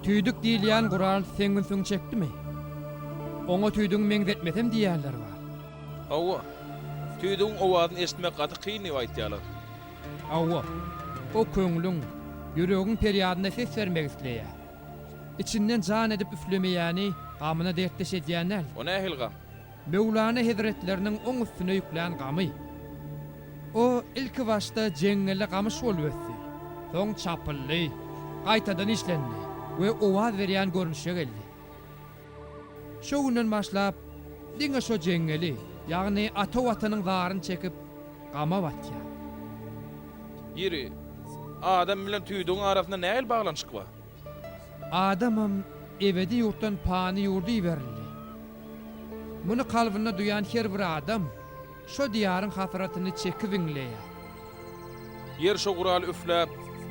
Tüýdük diýilýän gural seň ünsüňi çekdimi? Oňa tüýdügiň meňzetmesem diýýänler bar. Hawa. Tüýdügiň owazyny eşitmek gaty kyn diýip aýtýarlar. Hawa. O köňlüň, ýüregiň perýadyna ses bermek isleýär. Içinden jan edip üflemeýäni gamyna dertdeş edýän däl. O nähili gam? Möwlana hezretleriniň oň üstüne ýüklän gamy. O ilki başda jeňňele gamyş bolup ösdi. Soň çapyldy, gaýtadan işlendi we owaz berýän görnüşe geldi. Şo günden başlap, diňe şo jeňňeli, ýagny ata Watanyň zaryny çekip, gama batýar. Ýeri, adam bilen tüýdügiň arasynda nähili baglanyşyk bar? Adamam ebedi ýurtdan pany ýurda iberildi. Muny kalbynda duýan her bir adam şo diýaryň hasratyny çekip iňleýär. Ýer şo guraly üfläp,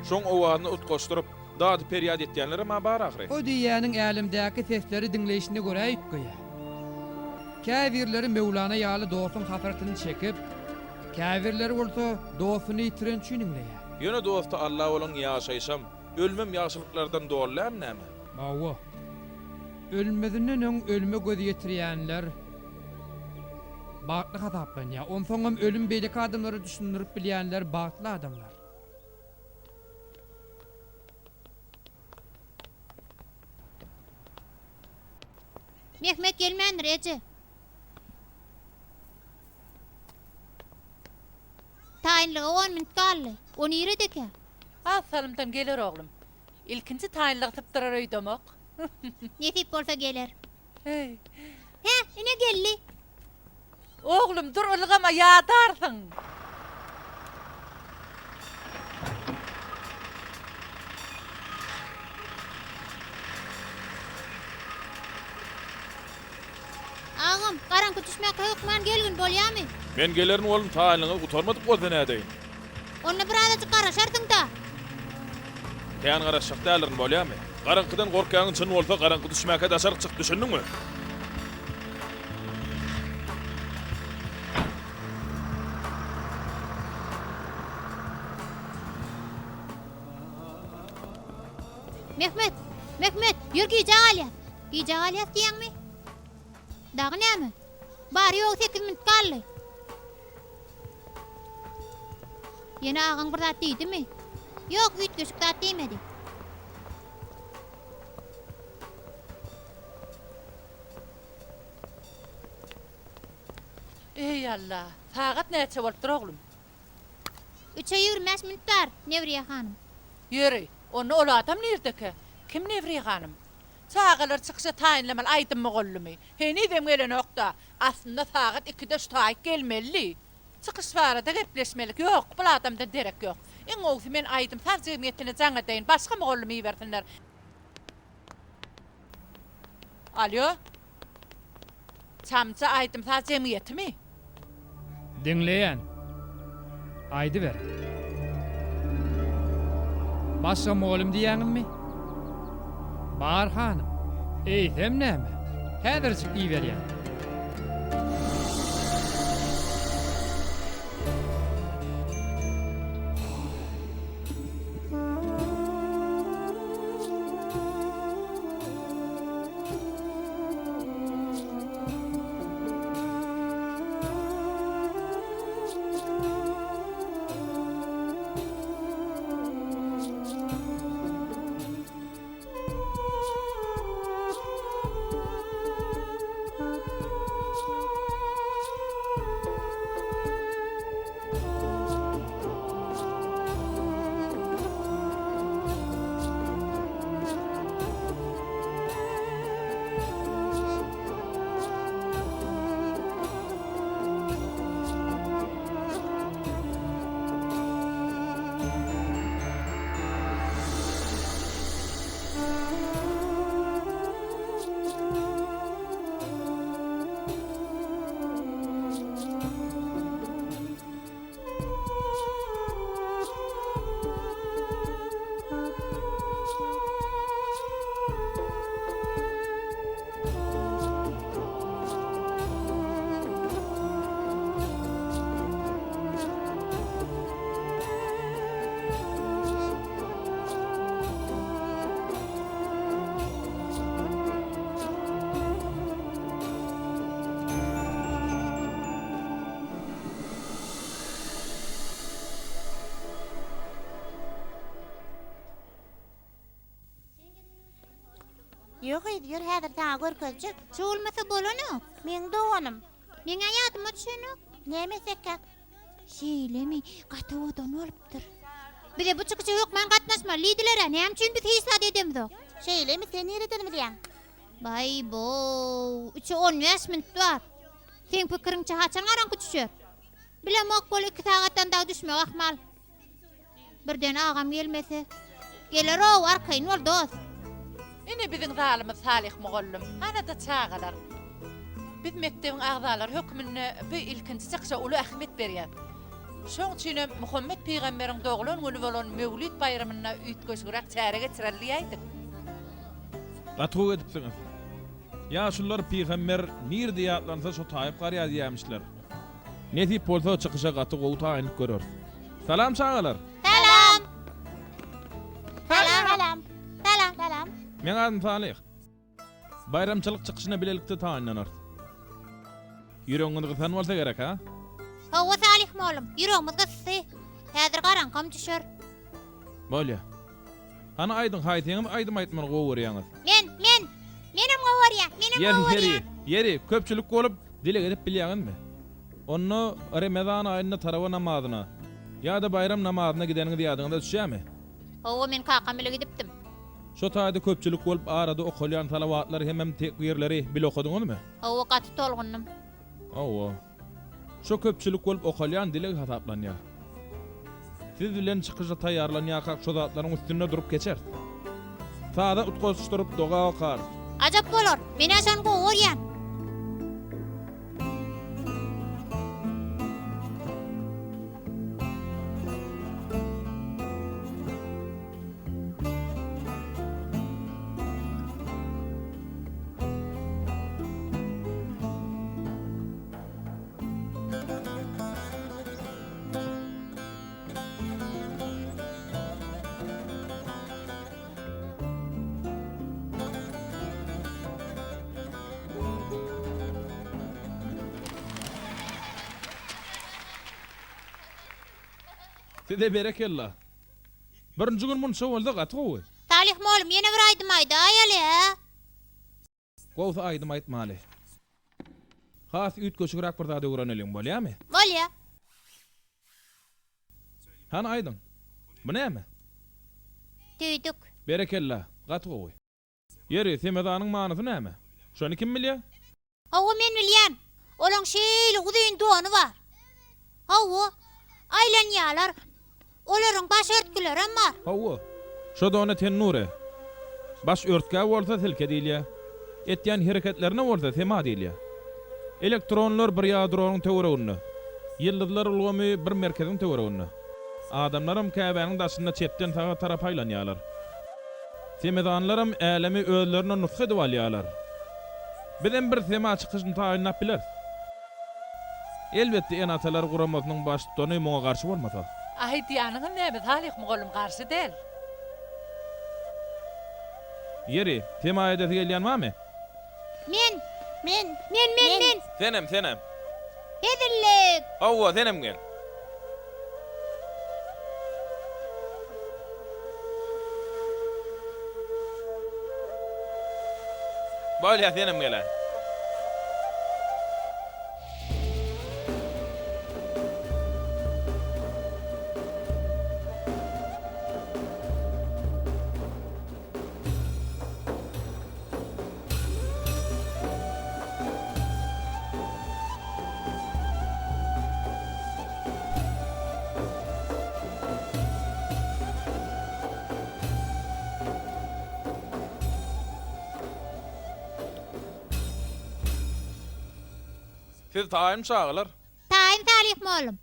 şoň owazyny utgaşdyryp, dady-perýat etýänlerem-ä bar ahyry. O diýýäniň älemdäki sesleri diňleýşine görä üýtgeýär. Käbirleri Möwlana ýaly dostuň hasratyny çekip, käbirleri bolsa dostuny ýitiren üçin iňleýär. Ýöne dosty Alla bolan ýaşaýşam, ölümem ýagşylyklardan doly dälmi näme? Hawa. Ölmezinden öň ölüme göz ýetirýänler bagtly hasaplanýar. Onsoňam ölüm beýleki adamlara düşündirip bilýänler bagtly adamlar. Mehmet gelmändir, eje. Taýynlyga on minut galdy. O niredekä? Az salymdan geler oglum. Ilkinji taýynlygy sypdyrar öýdemok. Nesip bolsa geler. Heý. Hä, ine geldi. Oglum, dur ylgama, ýadarsyň. Agam, garaňky düşmäkä hökman gelgin, bolýamy? Men gelerin oglum, taýynlygyňyz gutarmadyk bolsa nädeýin? Onda birazajyk garaşarsyň-da. Kän garaşjak däldirin, bolýamy? Garaňkydan gorkýanyň çyn bolsa, garaňky düşmäkä daşaryk çyk, düşündiňmi? Mehmet! Mehmet! Ýör gijä galýas! Gijä galýas diýýäňmi? Dagy näme? Bary-ýogy sekiz minut galdy. Ýene agaň bir zat diýdimi? Ýok, üýtgeşik zat diýmedi. Eý, Alla, sagat näçe bolupdyr, oglum? Üçe 25 minut bar, Newriýe hanym. Ýeri, onda ol adam nirdekä? Kim Newriýe hanym? Çagalary çykyşa taýynlamaly aýdym mugallymy. Henizem gelenok-da. Aslynda sagat ikide şu taýyk gelmelidi. Çykyş barada gepleşmelik ýok, bul adamdan derek ýok. Iň gowusy men aýdym-saz jemgyýetine jaň edeýin, başga mugallym ibersinler. Alýo. Çamça aýdym-saz jemgyýetimi? Diňleýän. Aýdyber. Başga mugallym diýýäňizmi? Bar hanym. Eýsem näme? Häzirjik iberýän. Ýok gyz, ýör häzir saňa görkezjek. Şu bolmasa bolanok. Meň doganym. Meň-ä ýadyma düşenok. Näme etsekkäk? Şeýlemi? Gaty owadan bolupdyr. Bize bu çykyşa hökman gatnaşmaly diýdiler-ä, näme üçin biz hiç zat edemzok? Şeýlemi, sen nireden bilýäň? Baý-bow, üçe 15 minut bar. Seň pikiriňçe haçan garaňky düşer? Bilemok, bol iki sagatdan dagy düşmegi ahmal. Birden agam gelmese. Geler-ow, arkaýyn bol, dost. Ine biziň zalymyz Salyh mugallym. Ana-da çagalar. Biz mekdebiň agzalary hökmünde bu ilkinji çykyşa uly ähmiýet berýäs. Şoň üçinem Muhammet pygamberiň doglan güni bolan Möwlit baýramynda üýtgeşigräk çäre geçireli diýäýdik. Gaty gowy edipsiňiz. Ýaşulular pygamber nirde ýatlansa şo taýyp garýar diýýämişler. Nesip bolsa çykyşa gaty gowy taýynlyk göreris. Salam çagalar! Salam! Salam! Salam! Salam! Salam! Meň adym Salyh. Baýramçylyk çykyşyna bilelikde taýynlanarys. Ýüregiňiz gysan bolsa gerek, ha? Hawa Salyh mollum, ýüregimiz gysdy. Häzir garaňkam düşer. Bolýa. Hany aýdyň, haýsyňyz aýdym aýtmany gowy görýäňiz? Men, men! Menem gowy görýän, menem Ýeri, gowy ýeri, görýän. ýeri, köpçülik bolup dileg edip bilýäňizmi? Onda Remezan aýynda tarawa namazyna ýa-da baýram namazyna gideniňiz ýadyňyza düşýärmi? Hawa, men kakam bile gidipdim. Şo taýda köpçülik bolup arada okalýan salawatlary hemem tekbirleri bile okadyňyzmy? Hawa, gaty tolgundym. Hawa. Şo köpçülik bolup okalýan dileg hasaplanýar. Siz bilen çykyşa taýýarlanýarkak şo zatlaryň üstünde durup geçeris. Saza utgaşdyryp doga okarys. Ajap bolar. Men-ä şony gowy görýän. Size berekella. Birinji gün munça bolsa gaty gowy. Salyh mollum ýene bir aýdym aýdaýaly hä? Gowsy aýdym aýtmaly. Has üýtgeşigräk bir zat öwreneliň, bolýamy? Bolýa. Hany aýdyň. Bu näme? Tüýdük. Berekella, gaty gowy. Ýeri, semezanyň manysy näme? Şony kim bilýä? Hawa, men bilýän. Olaň şeýle uzyn dony bar. Hawa, aýlanýarlar. Olaryň baş örtgülerem bar. Hawa, şo dona tennure. Baş örtgä bolsa silke diýilýär. Etýän hereketlerine bolsa sema diýilýär. Elektronlar bir ýadronyň töwereginde. Ýyldyzlar ulgamy bir merkeziň töwereginde. Adamlaram Käbäniň daşynda çepden saga tarap aýlanýarlar. Semezanlaram älemi özlerine nusga edip alýarlar. Bizem bir sema çykyşyny taýynlap bileris. Elbetde ene-atalar guramasynyň baştutany muňa garşy bolmasa. Aýdýanyňyz näme Salyh mugallym garşy däl. Ýeri, sema edesi gelýän barmy? Men! Men! Men men men! Senem senem. Hezillik! Hawa senem gel. Bolýa senem geläý. Siz taýynmy çagalar? Taýyn Salyh mollum.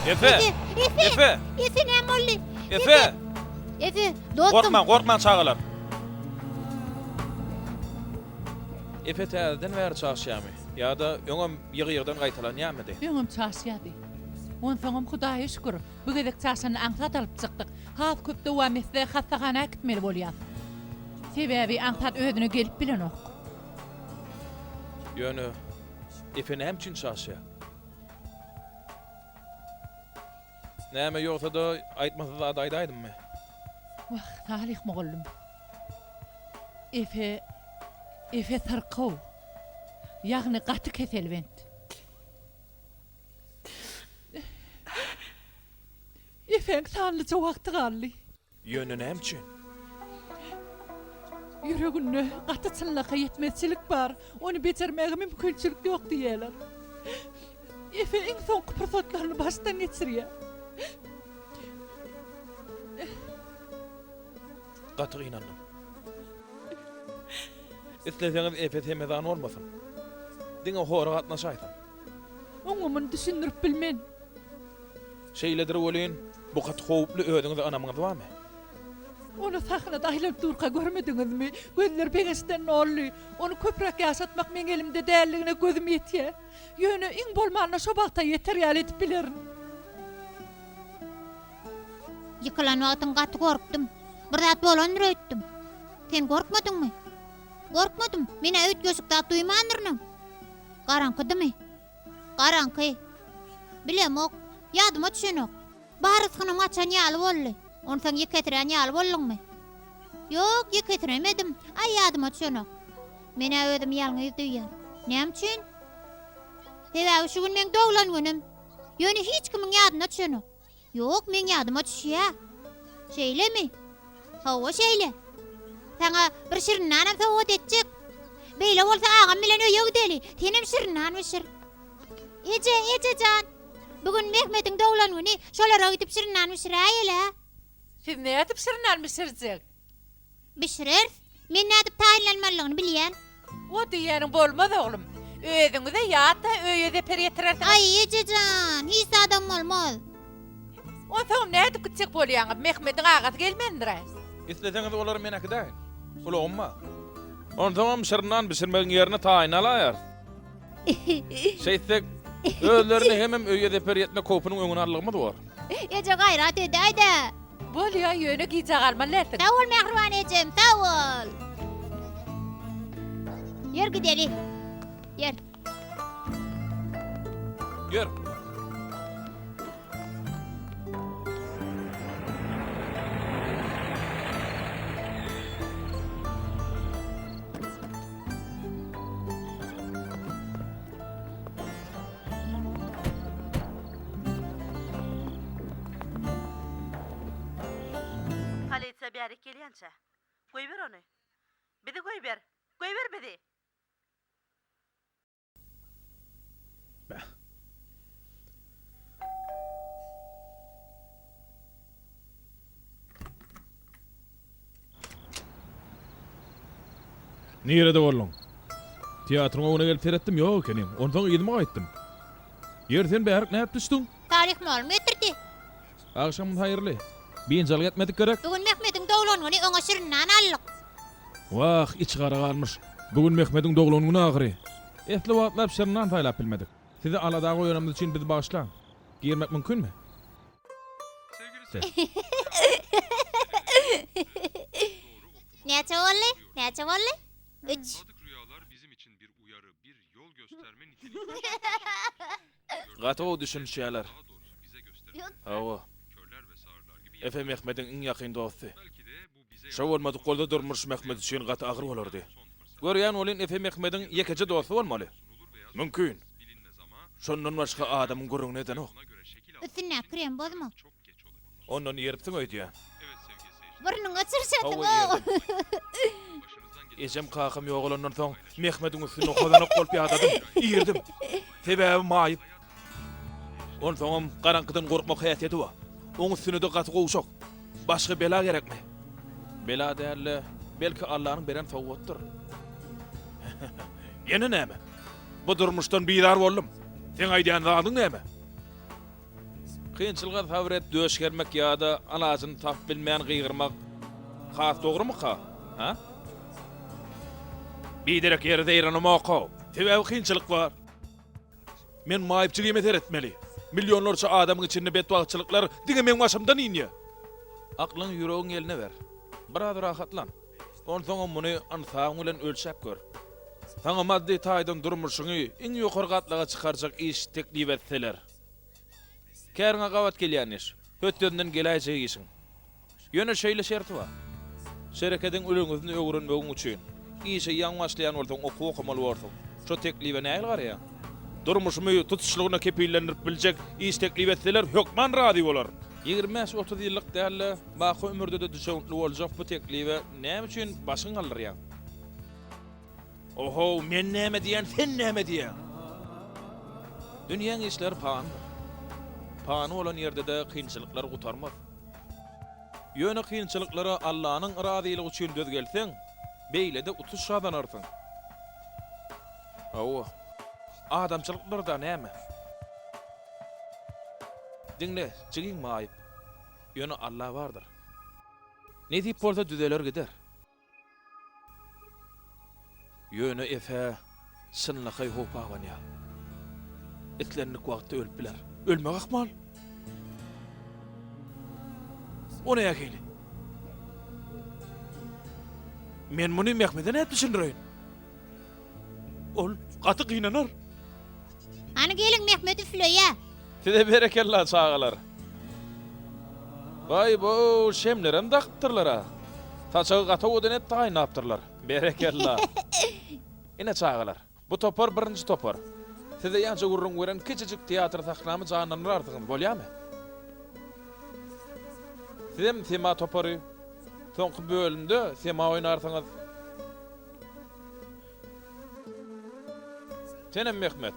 Efe! Efe! Efe! Efe! Efe näme boldy? Efe! Efe, dostum. Gorkmaň, gorkmaň çagalar. Efe täzeden bäri çaşýarmy? Ýa-da öňem ýygy-ýygydan gaýtalanýarmydy? Öňem çaşýardy. Onsoňam Hudaýa şükür, bu gezek çaşanyny aňsat alyp çykdyk. Has köp dowam etse, hassahana äkitmeli bolýas. Sebäbi aňsat özüne gelip bilenok. Ýöne Efe näme üçin çaşýar? Näme ýogsa-da aýtmasyz zat aýdaýdymmy? Wah, Salyh mugallym. Efe, Efe syrkaw. Ýagny gaty keselbent. Efeň sanlyja wagty galdy. Ýöne näme üçin? Ýüreginde gaty çynlakaý ýetmezçilik bar, ony bejermäge mümkinçilik ýok diýýärler. Efe iň soňky pursatlaryny başdan geçirýär. Gaty gynandym. Isleseňiz Efe semezan bolmasyn. Diňe hora gatnaşaýsyn. Oňa muny düşündirip bilmen. Şeýledir welin, bu gaty howply, özüňize ynamyňyz barmy? Ony sahnada aýlanyp durka görmediňizmi? Gözleri begençden doldy. Ony köpräk ýaşatmak meň elimde däldigine gözüm ýetýär. Ýöne iň bolmanda şo bagta ýeter ýaly edip bilerin. Ýykylan wagtyň gaty gorkdum. Bir zat bolandyr öýtdüm. Sen gorkmadyňmy? Gorkmadym. Men-ä üýtgeşik zat duýmandyrynam. Garaňkydymy? Garaňky. Bilemok. Ýadyma düşenok. Bar ysgynym gaçan ýaly boldy. Onsoň ýekesirän ýaly bolduňmy? Ýok, ýekesiremedim. Aý, ýadyma düşenok. Men-ä özümi ýalňyz duýýan. Näme üçin? Sebäbi şu gün meň doglan günüm. Ýöne hiç kimiň ýadyna düşenok. Ýok, meň ýadyma düşýä. Şeýlemi? Hawa, şeýle. Saňa bir şirin nanam sowgat etjek. Beýle bolsa agam bilen öýe gideli. Senem şirin nan bişir. Eje, eje jan. Bu gün Mehmediň doglan güni, şolara gidip şirin nan bişiräýeli-ä. Siz nädip şirin nan bişirjek? Bişireris. Men nädip taýynlanmalydygyny bilýän. O diýýäniň bolmaz, oglum. Özüňize ýa-da öýe zeper ýetirersiňiz. Aý, eje jan, hiç zadam bolmaz. Onsoňam nädip gitjek bolýaňyz? Mehmediň agasy gelmändir-ä. Isleseňiz olary men äkidäýin. Ulagym bar. Onsoňam şirin nan bişirmegiň ýerine taýyny alaýarys. Şeýtsek, özlerine hemem öýe zeper ýetmek howpunyň öňüni aldygymyz bor. Eje gaýrat edäý-dä. Bolýa, ýöne gijä galmaly dälsiň. Sag bol mähriban ejem, sag bol. Ýör gideli. Ýör. Ýör. Polisiýa bärik gelýänçä. Goýber ony. Bizi goýber. Goýber bizi! Bäh. Nirede bolduň? Teatryň öňüne gelip seretdim, ýok ekeniň. Onsoň yzyma gaýtdym. Ýeri sen bärik nädip düşdüň? Salyh mugallym getirdi. Agşamyň haýyrly. Biynjalyk etmedik gerek? Bu gün Mehmediň doglan güni, oňa şirin nan aldyk. Wah, içi gara galmyş. Bu gün Mehmediň doglan güni ahyry. Esli wagtlap şirin nan saýlap bilmedik. Sizi alada goýanymyz üçin bizi bagyşlaň. Girmek mümkinmi? Näçe boldy? Näçe boldy? Üç. Gaty gowy düşünişýärler. Hawa. Efe Mehmediň iň ýakyn dosty. Şo bolmadyk bolsa durmuş Mehmet üçin gaty agyr bolardy. Görýän welin Efe Mehmediň ýekeje dosty bolmaly. Mümkin. Şondan başga adamyň gürrüňini edenok. Üstündäki kremi bozma. Ondan ýeripsiň öýdýän. Burnuňa çyrşadyň-ow. Hawa ýerdim. Ejem kakam ýogalandan soň Mehmediň üstünde hozanak bolup ýadadym, irdim. Sebäbi maýyp. Onsoňam garaňkydan gorkmak häsiýeti bar. Oň üstüne-de gaty gowşak. Başga bela gerekmi? Bela däl-de, belki Allanyň beren sowgatydyr. Ýene näme? Bu durmuşdan bizar boldum. Seň aýdýan zadyň näme? Kynçylyga sabyr et döş germek ýa-da alajyny tapyp bilmän gygyrmak has dogrumyka, a? Biderek ýere zeýrenemok-ow. Sebäbi kynçylyk bar. Men maýyp jigime seretmeli. Millionlarça adamyň içinde betbagtçylyklar diňe meň başymdan inýär. Aklyňy ýüregiň eline ber. Biraz rahatlan. Onsoňam muny ynsabyň bilen ölçäp gör. Saňa maddy taýdan durmuşyňy iň ýokary gatlaga çykarjak iş teklip etseler. Käriňe gabat gelýän iş. Hötdesinden geläýjek işiň. Ýöne şeýle şerti bar. Şerekediň ülňüsini öwrenmegiň üçin, işe ýaňy başlaýan bolsaň okuw okamaly borsuň. Şo teklibe nähili garaýaň? Durmuşymy tutuşlygyna kepillendirip biljek iş teklip etseler hökman razy bolaryn. 25-30 ýyllyk däl-de, baky ömürde-de düşewüntli boljak bu teklibe näme üçin başyňy galdyrýaň? Ohow, men näme diýýän, sen näme diýýäň? Dünýäň işleri panydyr. Pany bolan ýerde-de kynçylyklar gutarmaz. Ýöne kynçylyklara Allanyň razylygy üçin döz gelseň, beýle-de utuş gazanarsyň. Hawa, adamçylykdyr-da näme? Diňle, jigiň maýyp. Ýöne Alla bardyr. Nesip bolsa düzeler gider. Ýöne Efe çynlakaý howp abanýar. Islendik wagtda ölüp biler. Ölmegi ahmal. O nähili? Men muny Mehmede nädip düşündireýin? Ol gaty gynanar. Hany geliň Mehmet üfleýä. Size berekella çagalar. Baý-bow şemlerem dakypdyrlar-a. Saçagy gaty owadan edip taýynlapdyrlar. Berekella. Ine çagalar, bu topar birinji topar. Size ýaňja gürrüň beren kiçijik teatr sahnamy janlandyrarsyňyz, bolýamy? Sizem sema topary. Soňky bölümde sema oýnarsyňyz. Senem Mehmet.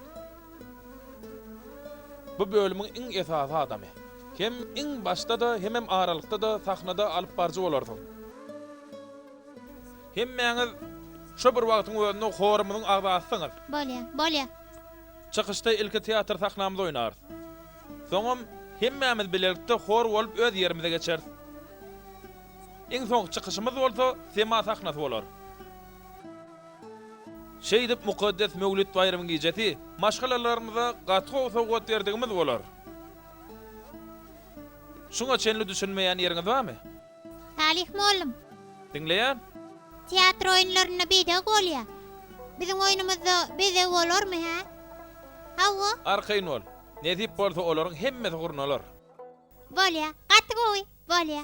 Bu bölümiň iň esasy adamy. Hem iň başda-da, hemem aralykda-da sahnada alyp baryjy bolarsyň. Hemmäňiz şo bir wagtyň özünde horumyzyň agzasysyňyz. Bolýa, bolýa. Çykyşda ilki teatr sahnamyzy oýnarys. Soňam hemmämiz bilelikde hor bolup öz ýerimize geçeris. Iň soňky çykyşymyz bolsa sema sahnasy bolar. Şeýdip mukaddes Möwlit baýramyň gijesi maşgalalarymyza gaty gowy sowgat berdigimiz bolar. Şuňa çenli düşünmeýän ýeriňiz barmy? Salyh mollum. Diňleýän. Teatr oýunlarynda bezeg bolýar. Biziň oýnumyzda bezeg bolarmy, hä? Hawa. Arkaýyn bol. Nesip bolsa olaryň hemmesi gurnalar. Bolýa. Gaty gowy. Bolýa.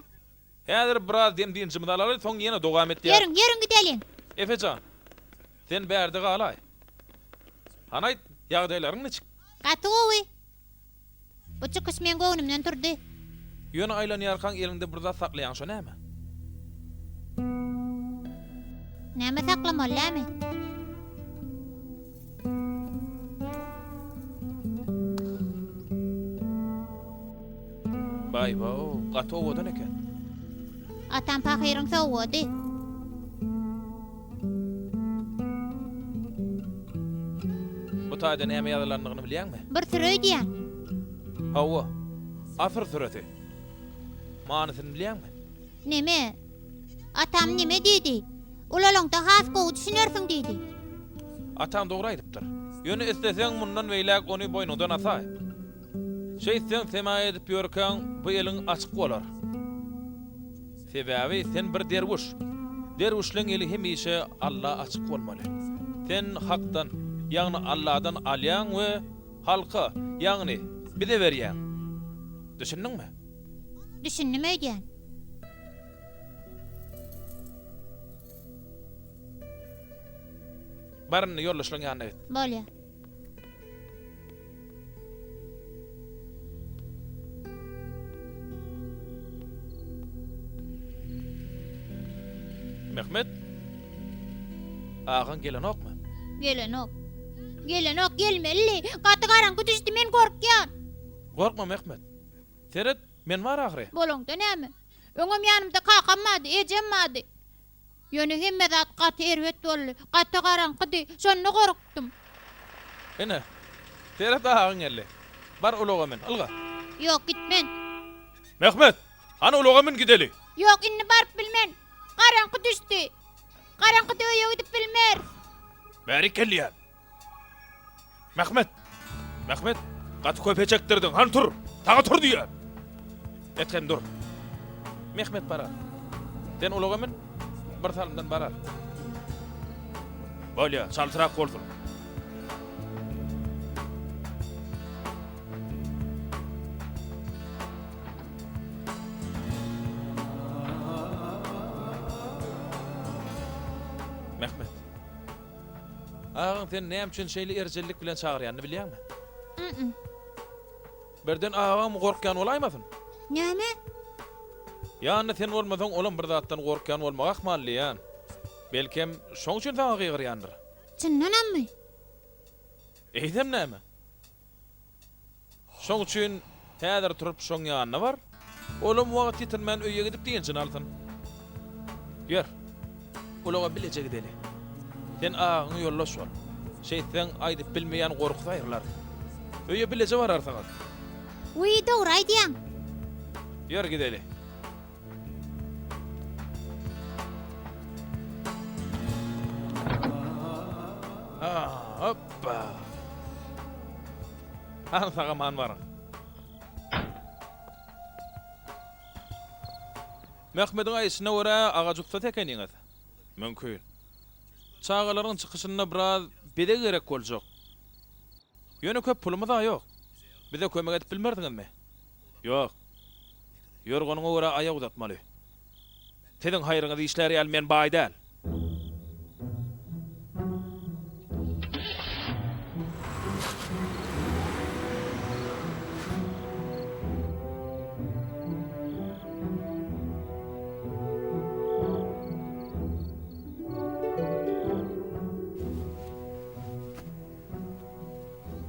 Häzir biraz dem-dynjymyzy alaly, soň ýene dowam etýäris. Ýörüň, ýörüň gideliň. Efe jan, sen bärde galaý. Hany aýt, ýagdaýlaryň niçik? Gaty gowy. Bu çykyş meň göwnümden turdy. Ýöne aýlanýarkaň eliňde bir zat saklaýaň, şo näme? Näme saklamaly dämi? Baý-bow, gaty owadan eken. Atam pahyryň sowgady. Bu taýda näme ýazylandygyny bilýäňmi? Bir süre öýdýän. Hawa, Asyr süresi. Manysyny bilýäňmi? Neme? Atam neme diýdi? Ulalaňda has gowy düşünersiň diýdi. Ataň dogry aýdypdyr. Ýöne isleseň mundan beýläk ony boýnuňdan asaý. Şeýtseň sema edip ýörkäň bu eliň açyk bolar. Sebäbi sen bir derwüş. Derwüşleň eli hemişe Alla açyk bolmaly. Sen Hakdan, ýagny Alladan alýaň we halka, ýagny bize berýäň. Düşündiňmi? Düşündim öýdýän. Bar indi ýoldaşlaryň ýanyna git. Bolýa. Mehmet? Agaň gelenokmy? Gelenok. Gelenok, gelmelidi. Gaty garaňky düşdi, men gorkýan. Gorkma, Mehmet. Seret, men bar ahyry. Bolaňda näme? Öňem ýanymda kakam bardy, ejem bardy. Ýöne hemme zat gaty erbet boldy. Gaty garaňkydy. Şonda gorkdum. Ine, seret agaň geldi. Bar ulaga min, ylga. Ýok, gitmen. Mehmet, hany ulaga mün gideli. Ýok, indi baryp bilmen. Garaňky düşdi. Garaňkyda öýe gidip bilmeris. Bärik gelýän. Mehmet! Mehmet! Gaty köpe çekdirdiň. Hany tur! Saňa tur diýýän! Ethem dur. Mehmet barar. Sen ulaga mün. Bir salymdan barar. Bolýa, çaltrak bolsun. Mehmet. Agaň seni näme üçin şeýle erjellik bilen çagyrýanyny bilýäňmi? Mm-mm. Birden agaňmy gorkýan bolaýmasyn? Näme? Ýanynda sen bolmasaň, olam bir zatdan gorkýan bolmagy ahmal diýýän. Belkem, şoň üçin saňa gygyrýandyr. Çyndanammy? Eýsem näme? Şoň üçin häzir turup şoň ýanyna bar. Olam wagt ýitirmän öýe gidip dynjyny alsyn. Ýör, ulaga bileje gideli. Sen agaňa ýoldaş bol. Şeýtseň, aýdyp bilmeýän gorkusy aýrylar. Öýe bileje bararsyňyz. Wiý, dogry aýdýaň. Ýör, gideli. Hopba! Hany sag-aman baryň. Mehmediň aýdyşyna görä, agaç ussasy ekeniňiz. Mümkin. Çagalaryň çykyşynda biraz bezeg gerek boljak. Ýöne köp pulumyz-a ýok. Bize kömek edip bilmersiňizmi? Ýok. Ýorganyňa görä aýak uzatmaly. Siziň haýryňyz işlär ýaly men baý däl.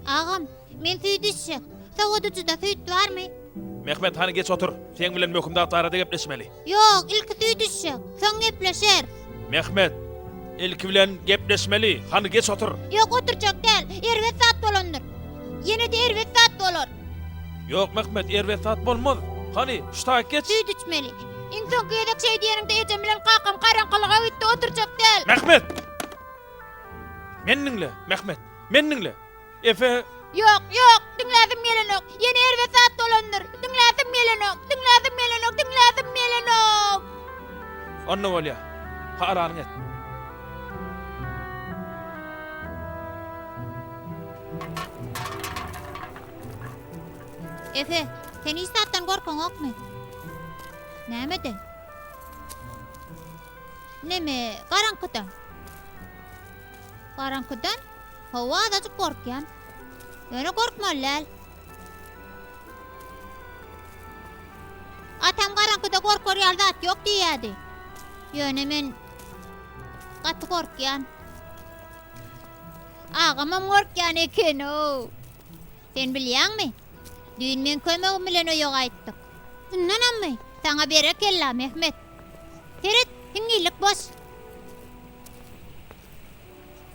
Agam, men süýt içjek. Sowadyjyda süýt barmy? Mehmet hany geç otur. Seň bilen möhüm zat barada gepleşmeli. Ýok, ilki süýt içjek. Soň gepleşeris. Mehmet, ilki bilen gepleşmeli. Hany geç otur. Ýok, oturjak däl. Erbet zat bolandyr. Ýene-de erbet zat bolar. Ýok, Mehmet, erbet zat bolmaz. Hany, şu taýyk geç. Süýt içmeli. Iň soňky gezek şeý diýeniňde ejem bilen kakam garaňkylyga gitdi, oturjak däl. Mehmet! Meni diňle, Mehmet, meni diňle. Efe. Ýok, ýok, diňläsim gelenok. Ýene erbet zat bolandyr. Diňläsim gelenok, diňläsim gelenok, diňläsim gelenok. Onda bolýa. Halanyňy et. Efe, sen hiç zatdan gorkaňokmy? Nämeden? Neme, garaňkydan. Garaňkydan? Hawa, azajyk gorkýan. Ýöne gorkmaly däl. Atam garaňkyda gorkar ýaly zat ýok diýýärdi. Ýöne men gaty gorkýan. Agamam gorkýan eken-ow. Sen bilýäňmi? Düýn meň kömegim bilen öýe gaýtdyk. Çyndanammy? Saňa berekella, Mehmet. Seret, hiňňillik boş.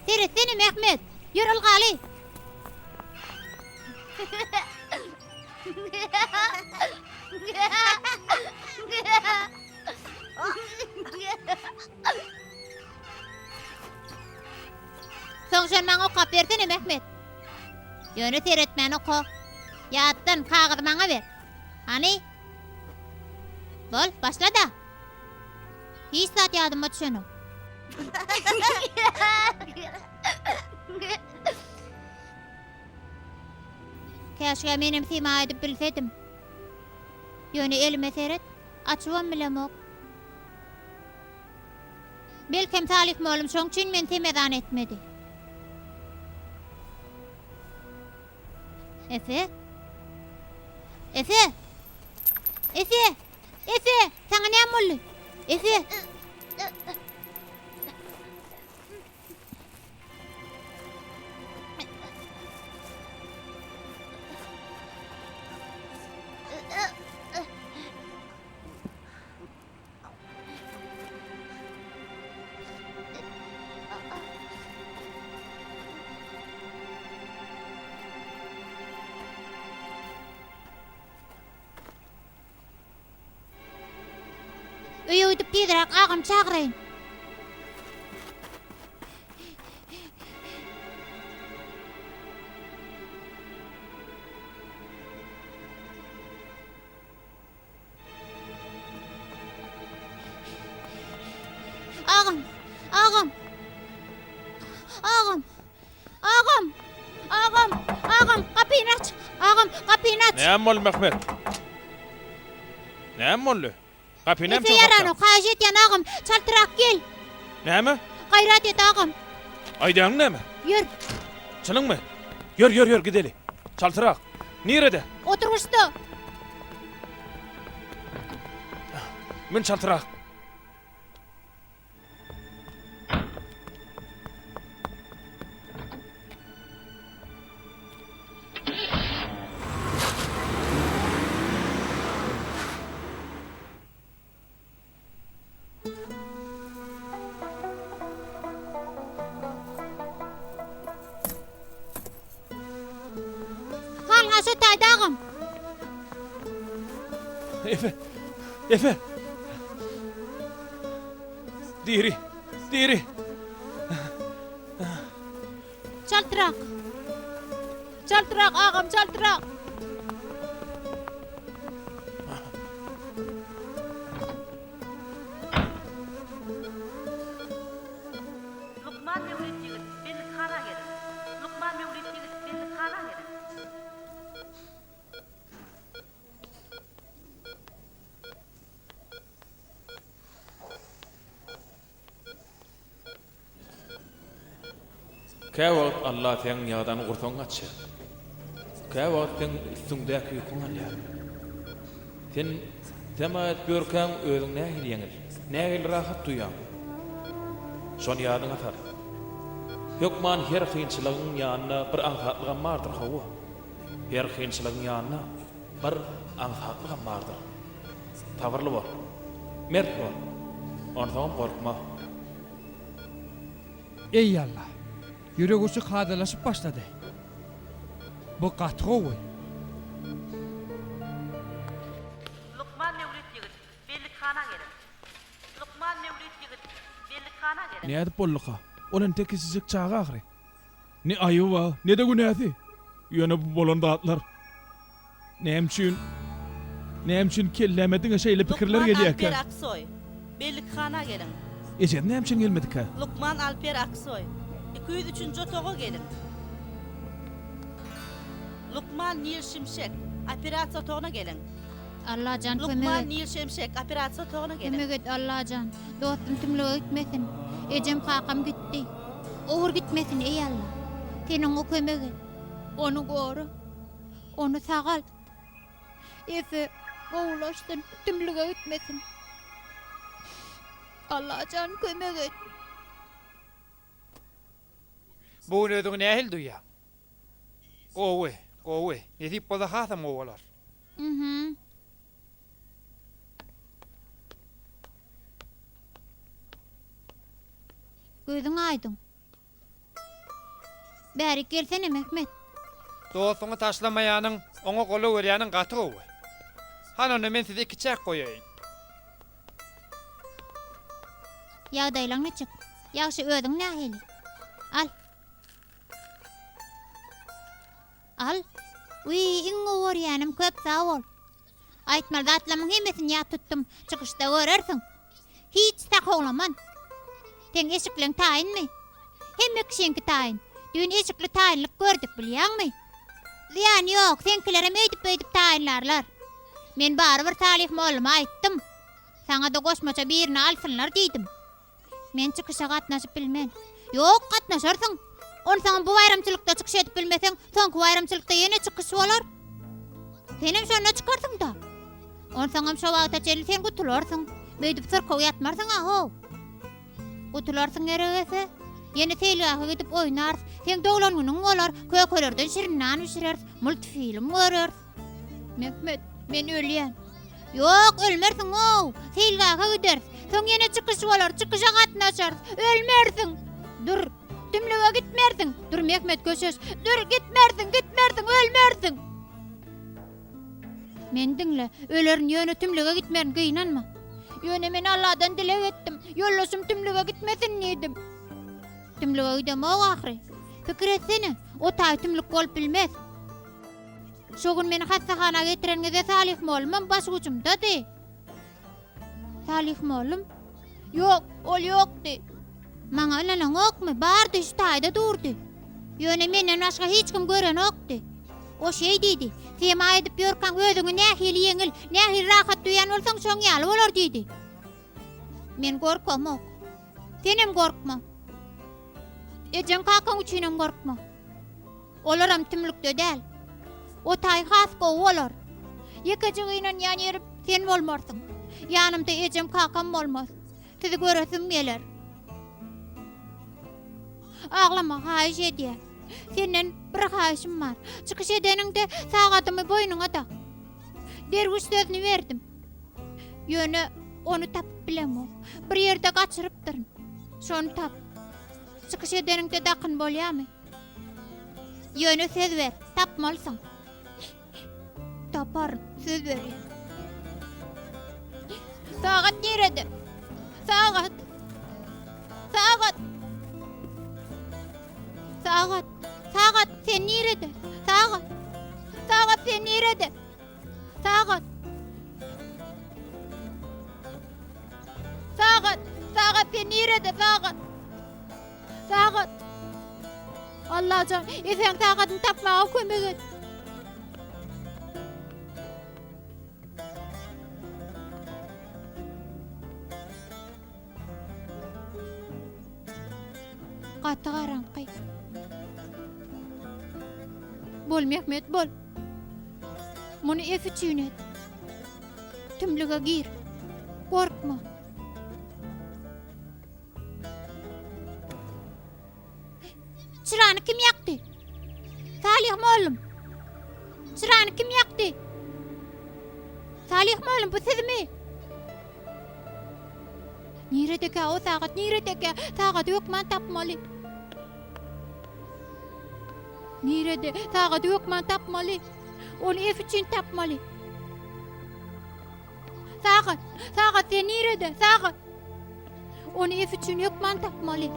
Seretsene, Mehmet. Ýör, ylgaly. Soň şony maňa okap bersene, Mehmet. Ýöne seretmän oka. Ýatdan, kagyzy maňa ber. Hany? Bol, başla-da. Hiç zat ýadyma düşenok. Käşgä menem sema edip bilsedim. Ýöne elime seret, açybam bilemok. Belkem Salyh mollum şoň üçin meni semezan etmedi. Efe? Efe! Efe! Efe! Saňa näme boldy? Efe! Tizräk agamy çagyraýyn. Agam! Agam! Agam! Agam! Agam! Agam! Gapyny aç! Agam, gapyny aç! Näme boldy, Mehmet? Näme boldy? Gapyny näme Efe üçin kakýaň? ýaranok, haýyş edýän agam, çaltrak gel! Näme? Gaýrat et agam! Aýdýanyň näme? Ýör! Çynyňmy? Ýör, ýör, ýör, gideli. Çaltrak. Nirede? Oturgyçda! Mün çaltrak. Halňa şu taýda agam. Efe! Efe! Diri! Diri! Çaltrak! Çaltrak agam, çaltrak! Lukman Mewlüt ýigit, bellikhana geliň. Lukman Mewlüt ýigit, bellikhana geliň. Käwagt Alla seň ýadan gursagyňy açýar. Käwagt seň üstüňdäki ýüküňi alýar. Sen sema edip ýörkäň özüň nähili ýeňil, nähili rahat duýýaň. Şony ýadyňa sal. Hökman her kynçylygyň ýanynda bir aňsatlygam bardyr, hawa. Her kynçylygyň ýanynda bir aňsatlygam bardyr. Sabyrly bol. Mert bol. Onsoňam gorkma. Eý Alla! Ýürek urşy kadalaşyp başlady. Bu gaty gowy. Lukman Mewlüt ýigit, bellikhana geliň. Lukman Mewlüt ýigit, bellikhana geliň. Nädip bolduka? Ol entek kiçijik çaga ahyry. Ne aýby bar, ne-de günäsi. Ýöne bu bolan zatlar. Näme üçin, näme üçin kelläme diňe şeýle pikirler Lukman gelýärkä? Alper Aksoý, bellikhana geliň. Ejesi näme üçin gelmedikä? Lukman Alper Aksoý, 203-nji otaga geliň. Lukman Nil Şimşek, operasiýa otagyna geliň. Allajan kömek Lukman et. Nil Şemşek, operasiýa otagyna geliň. Kömek et Allajan. Dostum tümlüge gitmesin. Ejem kakam gitdi. Ogur gitmesin eý Alla. Sen oňa kömek et. Ony gora. Ony sagalt. Efe gowulaşsyn, tümlüge gitmesin. Allajan kömek et. Bu gün özüňi nähili duýýaň? Gowy, gowy. Nesip bolsa hasam gowy bolar. Mhm. Gözüň aýdyň. Bärik gelsene, Mehmet. Dostuňy taşlamaýanyň, oňa goldaw berýäniň gaty gowy. Hany onda men sizi ikiçäk goýaýyn. Ýagdaýlaň niçik? Ýagşy, özüň nähili? Al. Al. Wiý, iň gowy görýänim, köp sag bol. Aýtmaly zatlamyň hemmesini ýat tutdum, çykyşda görersiň. Hiç sakawlaman. Seň eşikleň taýynmy? Hemme kişiňki taýyn. Düýn eşikli taýynlyk gördük, bilýäňmi? Zyýany ýok, seňkilerem öýdüp-öýdüp taýynlarlar. Men barybir Salyh molluma aýtdym. Saňa-da goşmaça birini alsynlar diýdim. Men çykyşa gatnaşyp bilmen. Ýok, gatnaşarsyň. Onsoňam bu baýramçylykda çykyş edip bilmeseň, soňky baýramçylykda ýene çykyş bolar. Senem şonda çykarsyň-da. Onsoňam şo wagta çenli sen gutularsyň. Beýdip syrkaw ýatmarsyň-a, how. Gutularsyň geregese. Ýene seýilgähe gidip oýnarys. Seň doglan günüň bolar, kökelerden şirin nan bişireris, multfilm göreris. Mehmet, men ölýän. Ýok, ölmersiň-ow. Seýilgähe gideris. Soň ýene çykyş bolar, çykyşa gatnaşarys. Ölmersiň. Dur, tümlüge gitmersiň. Dur, Mehmet, köşeş. Dur, gitmersiň, gitmersiň, ölmersiň. Meni diňle, ölerin, ýöne tümlüge gitmerin, gynanma. Ýöne men Alladan dileg etdim, ýoldaşym tümlüge gitmesin diýdim. Tümlüge gidemok ahyry. Pikir etsene, o taý tümlük bolup bilmez. Şo gün meni hassahana getireniňizde Salyh mollumam başujumdady. Salyh mollum? Ýok, ol ýokdy. Maňa ynanaňokmy? Bardy, şu taýda durdy. Ýöne menden başga hiç kim görenokdy. O şeý diýdi, Sema edip ýörkäň özüňi nähili ýeňil, nähili rahat duýýan bolsaň, şoň ýaly bolar diýdi. Men gorkamok. Senem gorkma. Ejeň kakaň üçinem gorkma. Olaram tümlükde däl. O taý has gowy bolar. Ýekeje gynanýan ýerim sen bolmarsyň. Ýanymda ejem kakam bolmaz. Sizi göresim geler. Aglama haýyş edýän. Senden bir haýyşym bar. Çykyş edeniňde sagadymy boýnuňa dak. Derwüş sözüni berdim. Ýöne ony tapyp bilemok. Bir ýerde gaçyrypdyryn. Şony tap. Çykyş edeniňde dakyn bolýamy? Ýöne söz ber, tapmalysyň. Taparyn, söz berýän. Sagat nirede? Sagat! Sagat! Sagat! Sagat, sen nirede? Sagat! Sagat, sen nirede? Sagat! Sagat! Sagat, sen nirede? Sagat! Sagat! Allajan, Eseň sagadyny tapmaga kömek et. Gaty garaňky. Bol Mehmet, bol. Muny Efe üçin et. Tümlüge gir. Gorkma. Çyrany kim ýakdy? Salyh mollum. Çyrany kim ýakdy? Salyh mollum, bu sizmi? Niredekä o sagat, niredekä? Sagady hökman tapmaly. Nirede? Sagady hökman tapmaly. Ony Efe üçin tapmaly. Sagat! Sagat sen nirede? Sagat! Ony Efe üçin hökman tapmaly.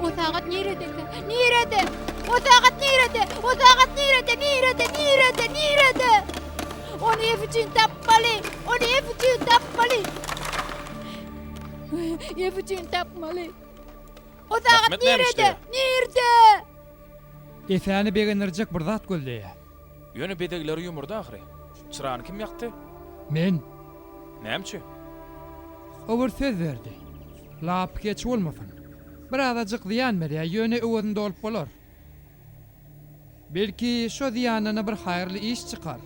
O sagat niredekä? Nirede? O sagat nirede? O sagat nirede? Nirede? Nirede? Nirede? Ony Efe üçin tapmaly. Ony Efe üçin tapmaly. Efe üçin tapmaly. O sagat Mehmet näme nirede? işleýär? Nirde? Efäni begendirjek bir zat gözleýär. Ýöne bezegleri ýumurdy ahyry. Çyrany kim ýakdy? Men. Näme üçin? O bir söz berdi. Lapykeç bolmasyn. Birazajyk zyýan berýär, ýöne öwezini dolup bolar. Belki, şo zyýandana bir haýyrly iş çykar.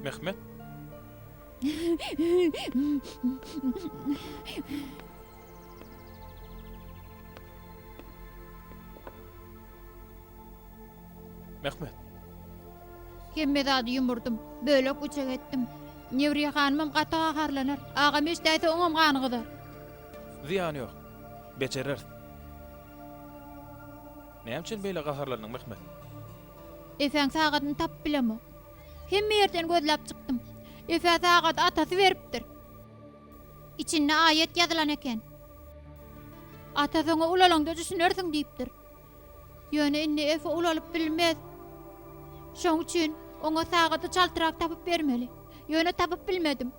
Mehmet. Mehmet. Hemme zady ýumurdym, bölek-büçek etdim. Newriýe hanymam gaty gaharlanar. Agam eşidäýse oňam gany gyzar. Zyýany ýok. Bejereris. Näme üçin beýle gaharlandyň, Mehmet? Efäň sagadyny tapyp bilemok. Hemme ýerden gözläp çykdym. Efä sagady atasy beripdir. Içinde aýat ýazylan eken. Atasy oňa ulalaňda düşünersiň diýipdir. Ýöne indi Efe ulalyp bilmez. Şoň üçin oňa sagady çaltrak tapyp bermeli. Ýöne tapyp bilmedim.